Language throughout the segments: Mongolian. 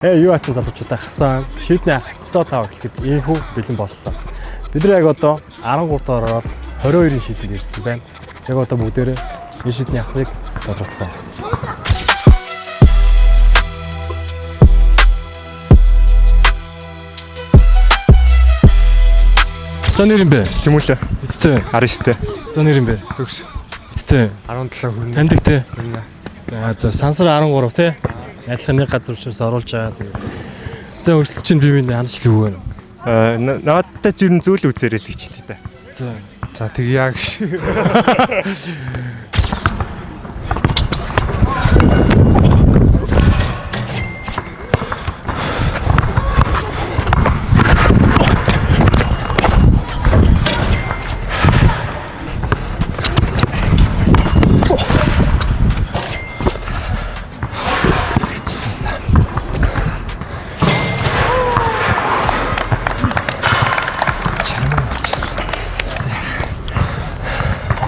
Э юу атсан залуучуудаа хасан шийдний анх эпизод 5 гэхэд ийхүү бэлэн боллоо. Бид нар яг одоо 13 дахь ороод 22-ын шийдэнд ирсэн байна. Яг одоо бүгдээрээ энэ шийдний анхыг бодлцгаая. За нэр юм бэ? Тэмүүлээ. Эцтэй. 19-тэй. За нэр юм бэ? Төгс. Эцтэй. 17 хүрнэ. Таньдаг те. Хүрнэ. За за сансар 13 те. Адилхан нэг газар учраас оруулж байгаа. Тэгээд. За өрсөлдөж чинь би минь хандж л өгөөн. Аа надад ч ер нь зүйл үзээрэй л гэж хэлээ та. За. За тэгье гэж.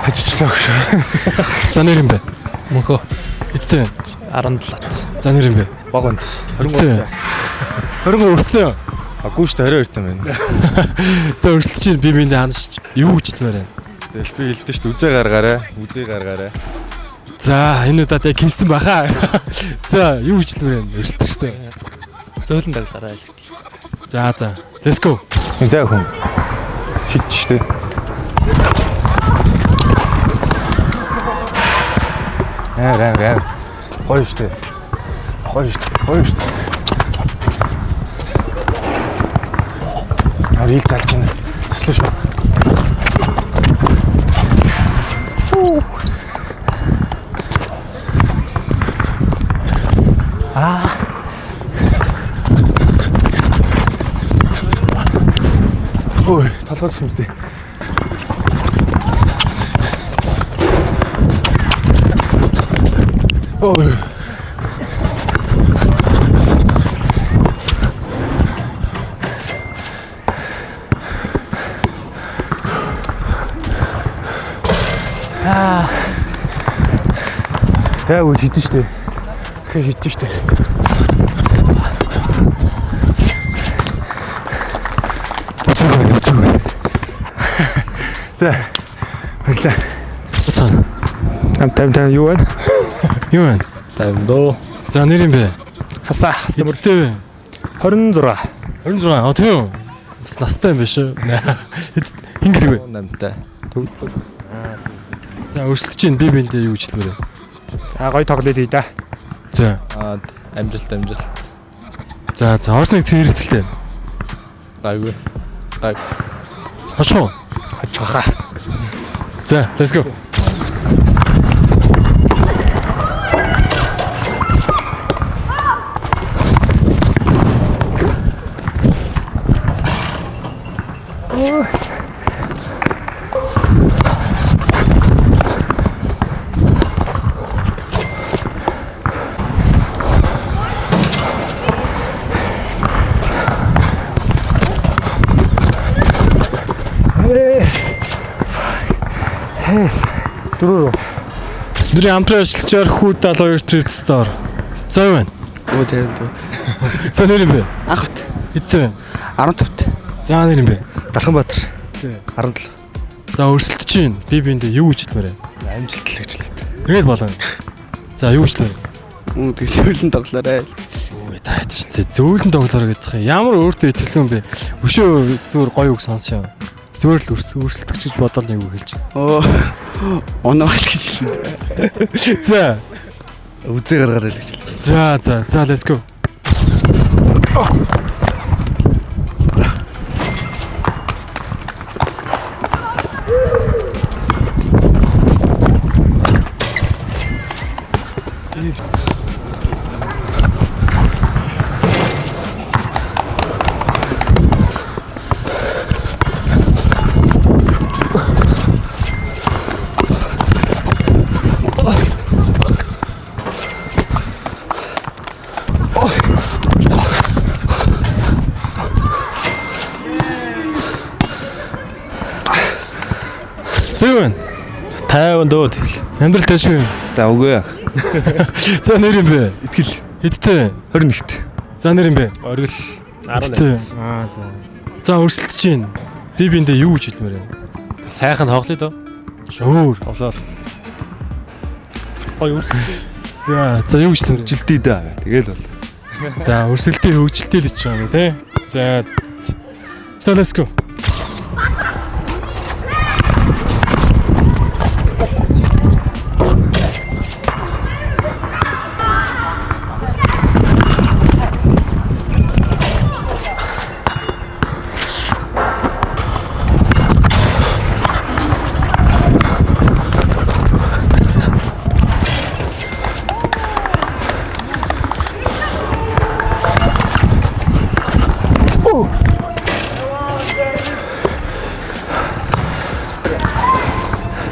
Хожичлаа гэж. За нэр юм бэ? Мөнхөө Эцтэй. 17-т. За нэр юм бэ? Баг унт. Эцтэй. 23 өрцөн. Агүй шүү дээ 22 таа байна. За өрсөлдөж чинь би минь хандж юу гэж хэлмээр байна? Тэгэл би хэлдэ шүү дээ үзээ гаргаарай. Үзээ гаргаарай. За энэ удаад яг хэлсэн баха. За юу гэж хэлмээр байна? Өрсөлдөгчтэй. Зөөлөн даглаарай л гэж. За за. Let's go. За хүн. Шидэж шүү дээ. Амар амар амар. Гоё шүү дээ. Гоё шүү дээ. Гоё шүү дээ. Арил залж байна. Таслаа шүү. Ой, толгойд шимстэй. Ой. За үгүй шидэн штэ. Тэгэхээр шидэн штэ. Үзэг байна, үзэг байна. За. Баярлалаа. За. Там там там юу вэ? Юу байна? 50 дөө. За нэр юм бэ? Хасаа хасна. Эцтэй. 26. 26. А тийм үү? Бас настай юм биш үү? Хин гэдэг вэ? 8-тай. Төвлөлт. За өрсөлдөж чинь би биндээ юу гэж хэлмээр байна? За гоё тоглолт хий да. За. Аа амжилт амжилт. За за орс нэг тэр ихтэй. Гайгүй. Гай. Очих уу? Очих хаа. За, let's go. Дөрөв. Нэрийн амтрын ажиллагчаар хүү 72 thrift store. За юу байна? Өө 50 дөө. За нэр юм бэ? Анх бат. Эцээ. 15-т. За нэр юм бэ? Дарханбаатар. 17. За өрсөлдөж чинь би биендээ юу гэж хэлмээр байна? Амжилт л гэж л. Тэгэл болоо. За юу гэж хэлмээр? Үн тэг сөүлэн тоглоорой. Үй та яаж ч зөөлөн тоглоорой гэж байгаа юм. Ямар өөртөө итгэлгүй юм бэ? Өшөө зүгээр гоё үг сонсё. Зүгээр л өрсөлдөгч гэж бодоол нэг үг хэлж. Өө. Оноо л гэж л. За. Үзээ гаргаарай л гэж л. За за за let's go. Зөв байна. 50 дөө тэгэл. Амьдрал таашгүй юм. За үгүй. За нэр юм бэ? Итгэл. Хэдтэй? 21-т. За нэр юм бэ? Оргил 18. Хэдтэй? Аа за. За өрсөлдөж чинь. Би биэндээ юу гэж хэлмээр вэ? Сайхан тоглоё доо. Өөр. Тоглоол. Гоё өрсөлдөж. За за юу гэж хэлмээр вэ? Жилдээ да. Тэгэл бол. За өрсөлдөө хөгжилтэй л гэж байгаа юм тий. За за, за let's go.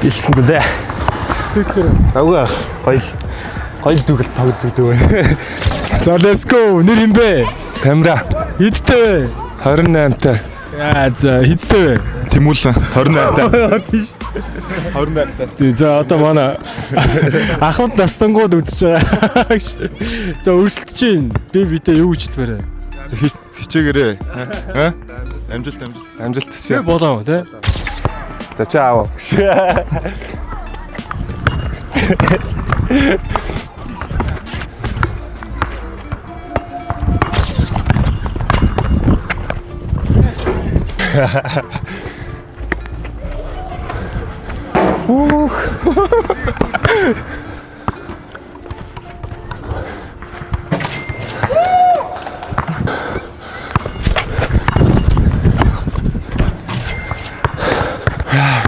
Дэлсэн дээ. Тавгүй гоё. Гоё л дүгэл тоглолт өгдөг байна. За let's go. Нэр юм бэ? Камера Хэдтэй вэ? 28-тай. Яа за хэдтэй вэ? Тэмүүлэн 28-тай. Тийм шүү дээ. 28-тай. Тий, за одоо манай ахмад настангууд үзэж байгаа. За өрсөлдөж чинь. Би битэй юу гэж хэлмээр вэ? Хичээгээрээ. Аа? Амжилт амжилт. Амжилт Би хүсье. болоо тий. За чи аав.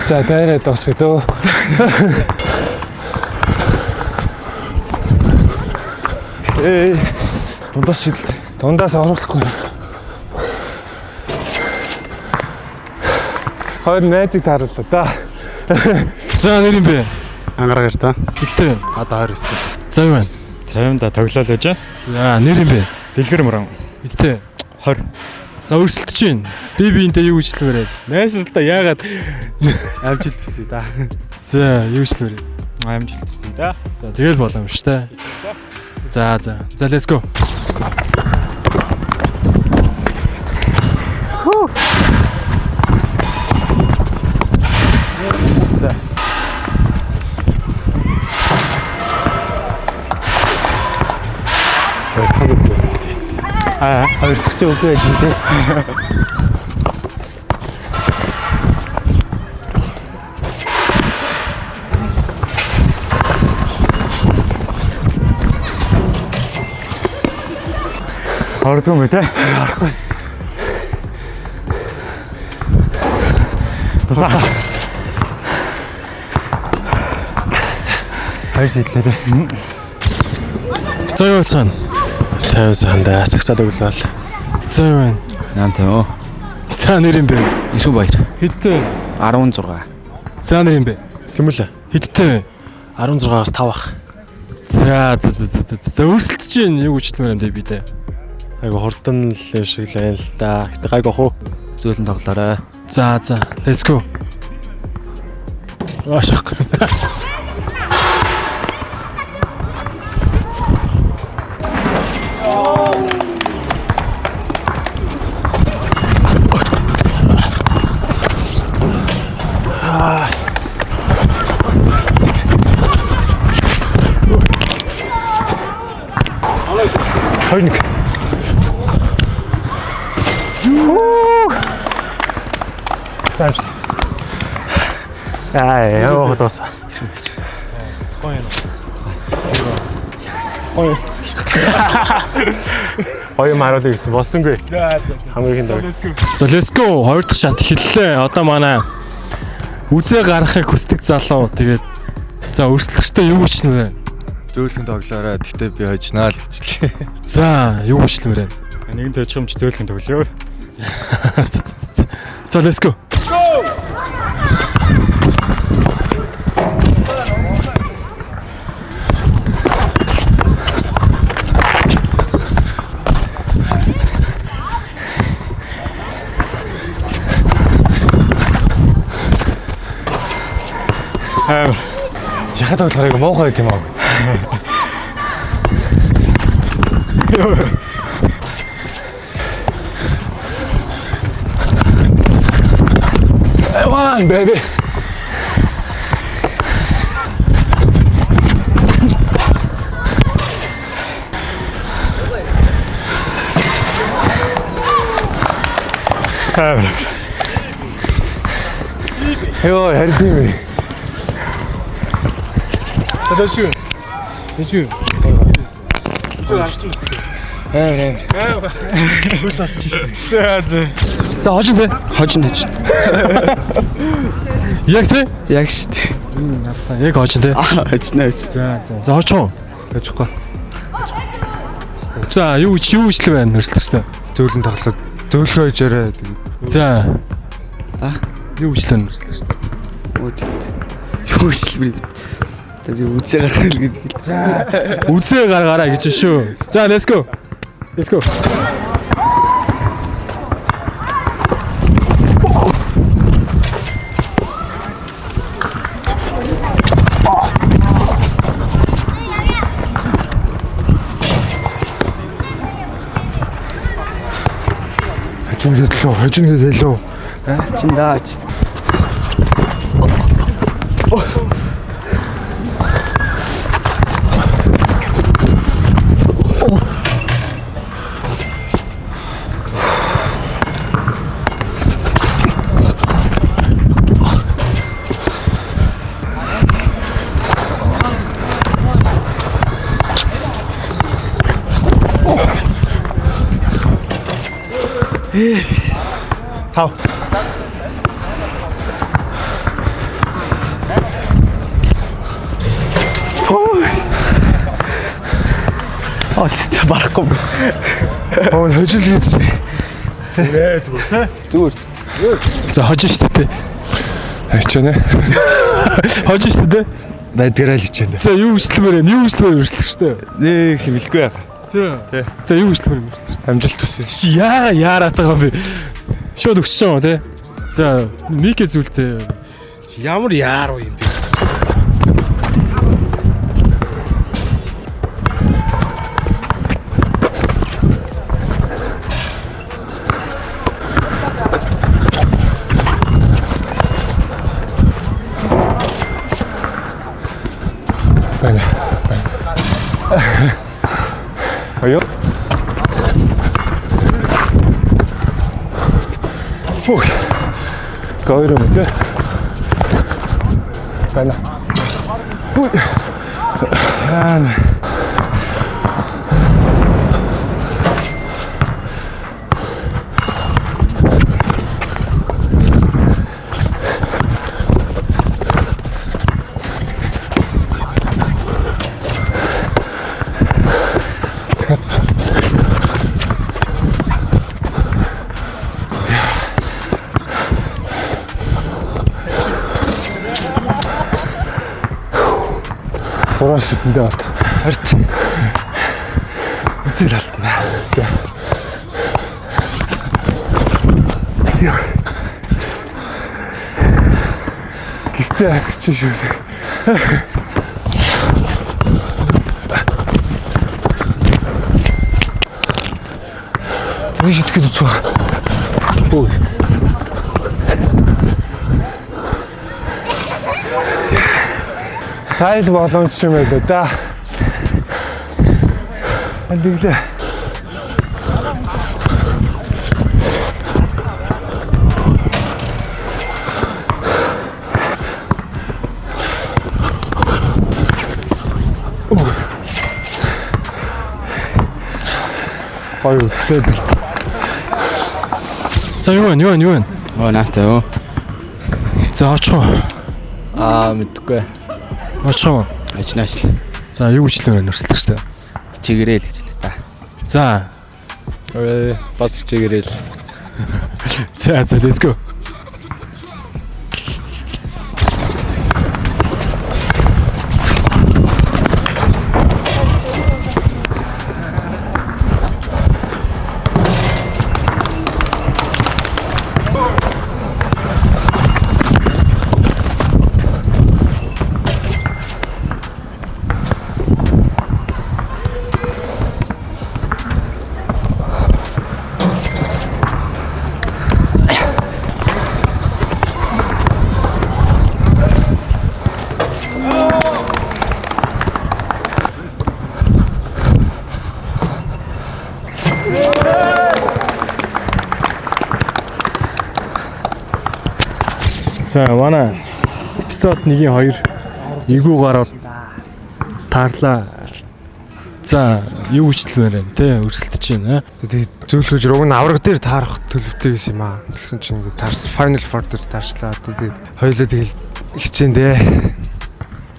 За дайраа дуусгая дөө. Ээ. Дундаас шидэлт. Дундаас оруулахгүй. Хоёр найзыг таарууллаа да. За нэр юм бэ? Ангараг та. Хэдтэй вэ? Одоо 29. За юу вэ? 50-да тоглоал байж. За нэр юм бэ? Дэлгэр мөрөн. Хэдтэй? 20. За өрсөлдөж чинь. Би биэндээ юу гэж хэлмээр вэ? Найшилтаа яагаад амжилт хүсье да. За юу гэж хэлмээр вэ? Амжилт хүсье да. За тэгэл болоо юм шүү дээ. За за. За let's go. Аа, хоёр дахь чи үгүй байж дээ. Ордгүй юм бэ те? Орохгүй. Тусаа. Хоёр шийдлээ дээ. За юу цаана? 50 санда сагсаад өглөөл. За юу вэ? 850. За нэр юм бэ? Ирхэн баяр. Хэдтэй? 16. За нэр юм бэ? Тэмүүлэн. Хэдтэй вэ? 16-аас 5 ах. За за за за за за өрсөлдөж чинь юу гэж хэлмээр юм бэ би тэ? Айгу хурдан л юм шиг л байна л да. Гэтэ гайг ах уу? Зөөлөн тоглоорой. За за let's go. Аашах. Хоёр нэг. За амжилт. Аа, яа дуусаа. Гоё юм харуулъя гэсэн болсонгүй. За за. Хамгийн ихэнд За let's go. Хоёр дахь шат эхэллээ. Одоо манай үзээ гаргахыг хүсдэг залуу тэгээд за өрсөлдөгчтэй юу гэж хэлмээр вэ? Зөөлхөн тоглоорой. Тэгтээ би хожнаа л гэж лээ. За юу гэж хэлмээр вэ? Нэгэн тойчих юм чи зөөлхөн тоглоё. За let's go. Амар. Яхад тоглохоор айгу муухай юм аа. on baby. Йоо, харин тийм ээ. За дэш юу? Дэш юу? Амар амар. За за. За хожин тэ. Хожин хожин. Яг тэ? Яг шүү дээ. Яг хожин тэ. Хожин хожин. За за. За хожин. Хожихгүй. За юу гэж юу гэжлэг байна өрсөлдөгчтэй. Зөөлөн тоглоод зөөлхөө хожоорой. Тэгээд За. А? Юу гэжлэг байна өрсөлдөгчтэй. Өө тэгээд. Юу гэж л би. Тэгээд үзээ гаргах л гэдэг. Үзээ гаргаарай гэж шүү. За let's go. Let's go. Хожин хэллээ. Хожин хэллээ. Чин даа чин. Аа тийм барахгүй. Оо, хожил хийсэн. Зүгээр. За хожин шүү дээ. Хичээнэ. Хожин шүү дээ. Байдгаараа л хичээнэ. За юу гэжлэмээр байна? Юу гэжлэмээр өрсөлдөгчтэй. Нэг хэмэлгүй яах. Тий. За юу гэжлэмээр өрсөлдөгчтэй. амжилт хүсье. Чи яа яараад байгаа юм бэ? Шууд өгч байгаа юм тий. За Микэ зүйлтэй. Ямар яар уу юм бэ? Байна. Байна. Аюу. Ой. Гойр юм тий. Байна. Ой. Яана. Зураа шидэндээ бат. Харт. Үзэл алтна. Гэртээ агч шүү. Зүг шидэхэд үцүү. Ой. Сайд боломж юм байлаа да. Тэглээ. Гоё үзлээ. За юу вэ? Юу вэ? Юу вэ? Оо наатай юу. За орчих уу? Аа мэдгүй. Очих уу? Хожин хожин. За юу гэжлэмээр байна өрсөлдөгчтэй. Хичээгээрэй л гэж л та. За. Бас хичээгээрэй л. За за let's go. За манай эпизод 1-ийн 2 эвгүй гараад таарлаа. За юу хүчлэмээр байна те өрсөлдөж байна. Тэгээд зөөлхөж руг нь авраг дээр таарах төлөвтэй байсан юм аа. Тэгсэн чинь ингээд таарч Final Four дээр таарчлаа. Тэгээд хоёулаа тэгэл хичээн дээ.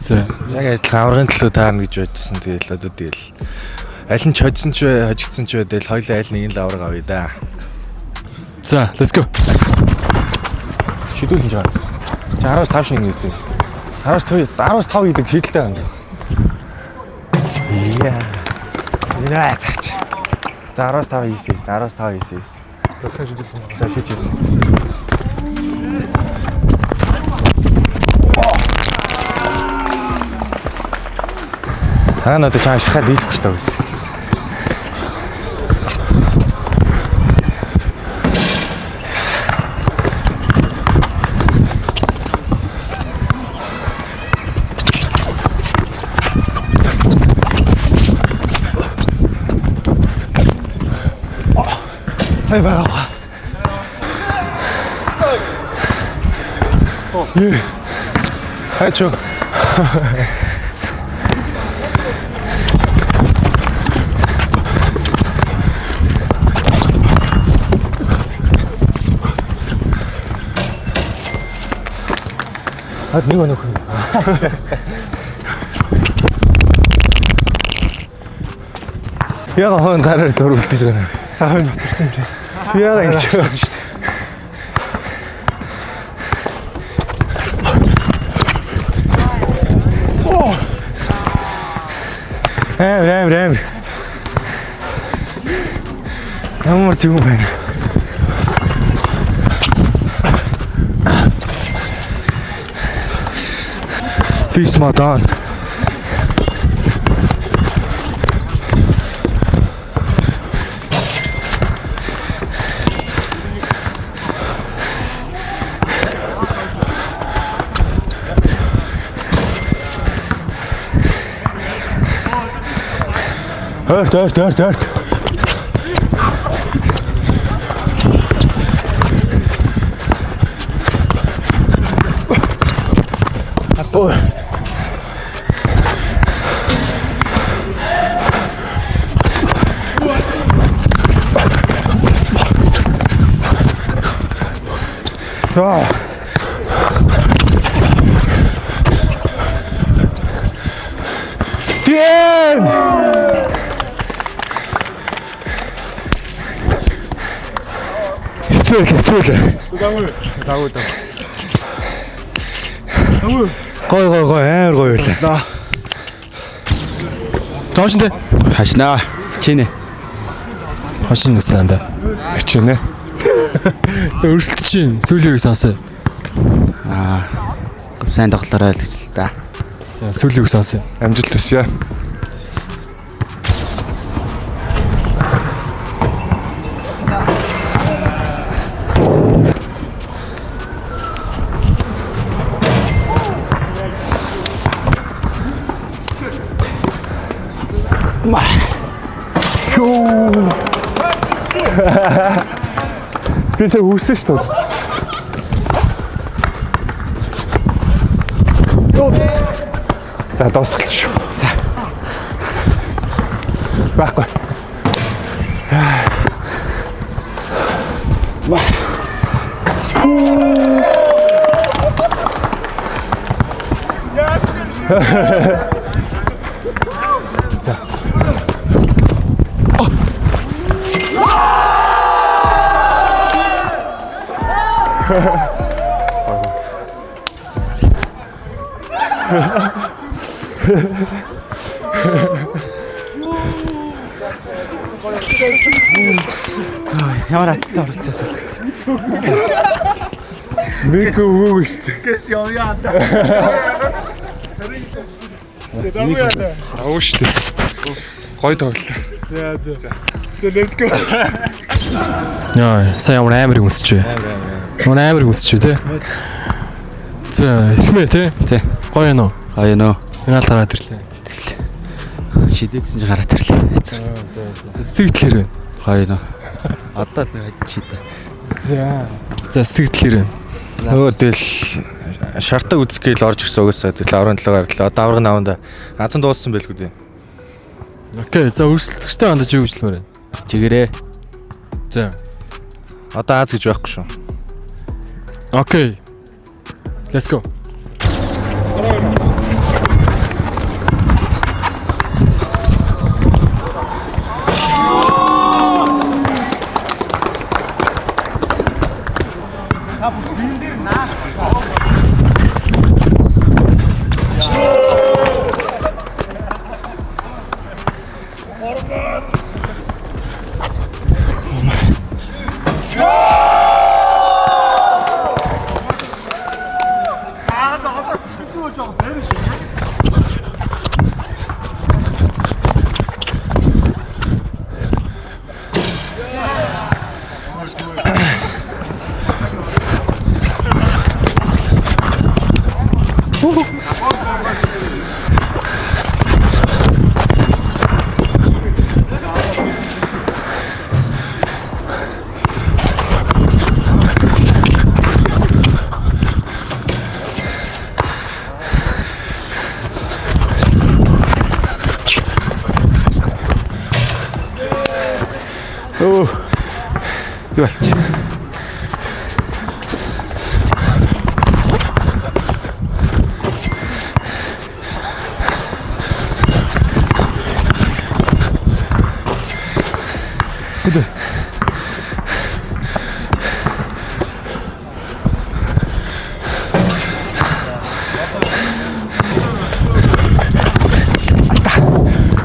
За Яг адилхан аврагын төлөө таарна гэж бодсон. Тэгэл одоо тэгэл аль нь ч хоцсон ч бай, хожигдсон ч бай, тэгэл хоёлаа аль нэг нь л авраг авъя да. за let's go. Шидүүлэн жаа. Чи 10-5 шинэ гэсэн. 10-5 10-5 гэдэг шийдэлтэй байна. Яа. Нэ цаач. За 10-5 хийсэн 10-5 хийсэн. За шийд шийд. Аа надад чаа шахаад дийлэхгүй шүү дээ гэсэн. Сая байгаа. Хайчуу. Хад нэг өнөх юм. Яга хон гараар зураг үлдээж байгаа юм. Та хоёр ноцорсон юм шиг. Яга ингэж байгаа шүү дээ. Амар амар амар. Ямар зүг юм байна. Beast mode on. Ойрт ойрт ойрт ойрт. Ой. Яа. Тийм. Хэцүү л хэцүү л. Дагуу дагуу. Гой гой гой амар гоё байлаа. Зоошин те. Хашнаа. Хичээнэ. Хошин гэсэн даа. Хичээнэ. За өрсөлдөж байна. Сүүлийн үг сонсъё. Аа. Сайн тоглоорой л гэж л да. За сүүлийн үг сонсъё. Амжилт хүсье. Би сая үсэн шүү дээ. Oops. За дуусгалаа шүү. За. Байхгүй. Ямар аттай оролцоос болгоцсон. Нэг өгөөгүй шүү дээ. Гэс явъя. Аваа шүү дээ. Гой тоглолоо. За за. За let's go. Яа, сая ямар амар юм өсч вэ? Ямар амар юм өсч вэ те? За, ихмээ те? Тий. Гоё юм уу? Гоё нөө. Финал гараад ирлээ. Шидээдсэн чи гараад ирлээ. За, за, за. Сэтгэлээр байна. Гоё нөө. Одоо л нэг хажиж та. За. За сэтгэл хэрэг. Нөгөө тэгэл шартаг үзэх гээл орж ирсэн угаасаа тэгэл аврагын төлөө гарлаа. Одоо аврагын аванда азан дууссан байлгүй дээ. Окей. За өрсөлдөгчтэй хандаж юу гэж хэлмээр байна? Чигээрээ. За. Одоо Аз гэж байхгүй шүү. Окей. Let's go. Өө. Юу болчих.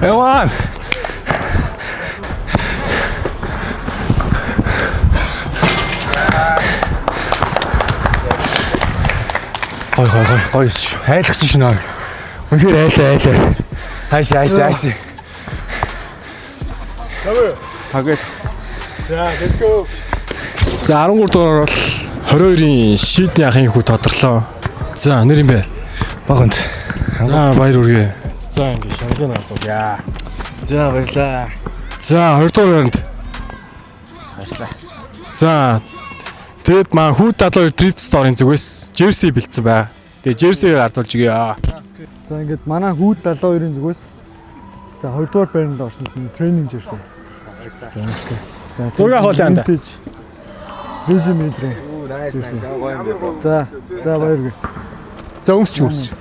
Яваа. Гой гой гой гой шүү. Айлгсан шин аа. Үнэхээр айлаа айлаа. Хайш хайш хайш. Тагэл. За, let's go. За 13 дугаар бол 22-ийн шийдний ахын хүү тодорлоо. За, нэр юм бэ? Баганд. За, баяр хүргэе. За, ингэ шаргын авах. За баярлаа. За, 2 дугаар байранд. Баярлаа. За, тэгэд маа хүү 72 Thrift Store-ын зүгээс jersey бэлдсэн бай. Тэгээ jersey гардуулж өгье. За ингээд манай хүүд 72-ын зүгээс за 2 дугаар байранд орсон тренинг жирсэн. За окей. За Зураг авах уу анда? Режим илрээ. Nice nice. Гоё юм бэ. За за баяр. За, өмсч өмсч.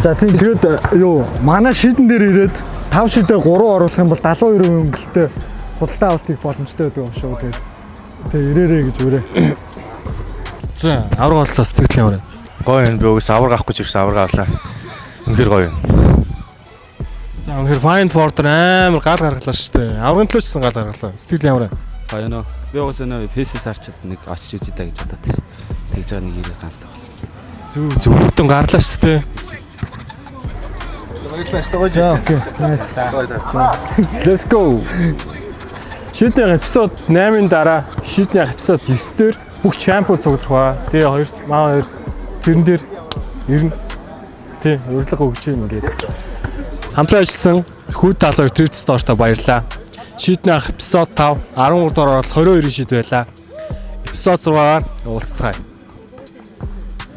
За тийм тэгээд юу манай шидэн дээр ирээд 5 шидэ 3 оруулах юм бол 72% өнгөлтэй худалдаа авалт хийх боломжтой байдаг юм шүү. Тэгээд тэгээ ирээрэй гэж үрээ. За, авраг боллоо сэтгэл ямар байна? Гоё юм би угаасаа авраг авах гэж ирсэн авраг авлаа. Үнэхээр гоё юм. За, үнэхээр Find Forder амар гал гаргалаа шүү дээ. Аврагын төлөө ч гэсэн гал гаргалаа. Сэтгэл ямар байна? Гоё нөө. Би угаасаа нөө фэсэс арчид нэг очиж үзье та гэж бодоод байсан. Тэгж байгаа нэг ирээ ганц тоглосон. Зүг зүг бүтэн гарлаа шүү дээ. За окей. Nice. Let's go. Шийдний эпизод 8-ын дараа шийдний эпизод 9 дээр бүх чемпион цуглах ба. Тэгээ хоёр маа хоёр тэрэн дээр ер нь тий урилга өгч юм ингээд. Хамтран ажилласан Хүүд 72 Thrift Store-та баярлалаа. Шийдний эпизод 5 13 дугаар бол 22-ийн шийд байлаа. Эпизод 6-аар уулзцгаая.